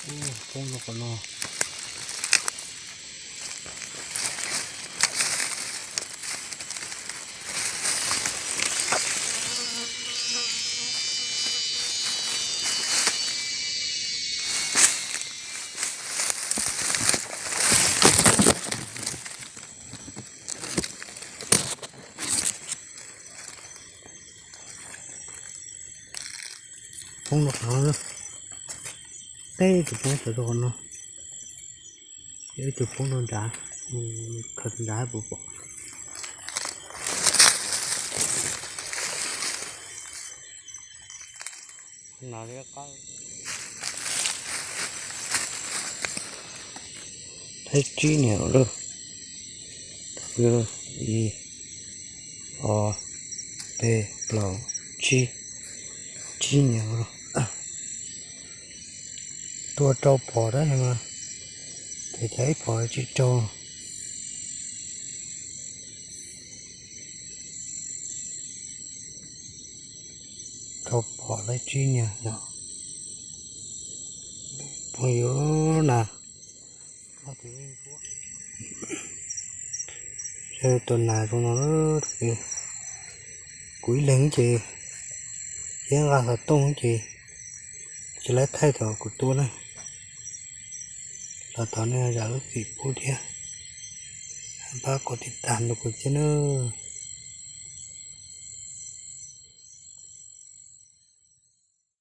Poob rau qhov no. Poob rau qhov no, teb tus poob sawv rau qhov no, ib tug poob rau nrad, khaws nrad puas pom. Thaib tsib niag lawm. Ib, ob, peb, plaub, tsib, tsib niag. Tua rau phom dab mas, ces cas ib phom tsis raug. Rau phom laib tsib niag yom. Phooj ywg na, tua nas zoo no, kuv ib leeg ces thiab nqa xov tooj ces tsis laib thaij thaum kuv tua na. Los thov nej zam lub txim pub thiab, pab kom tiv tas rau kuv thiab nawb.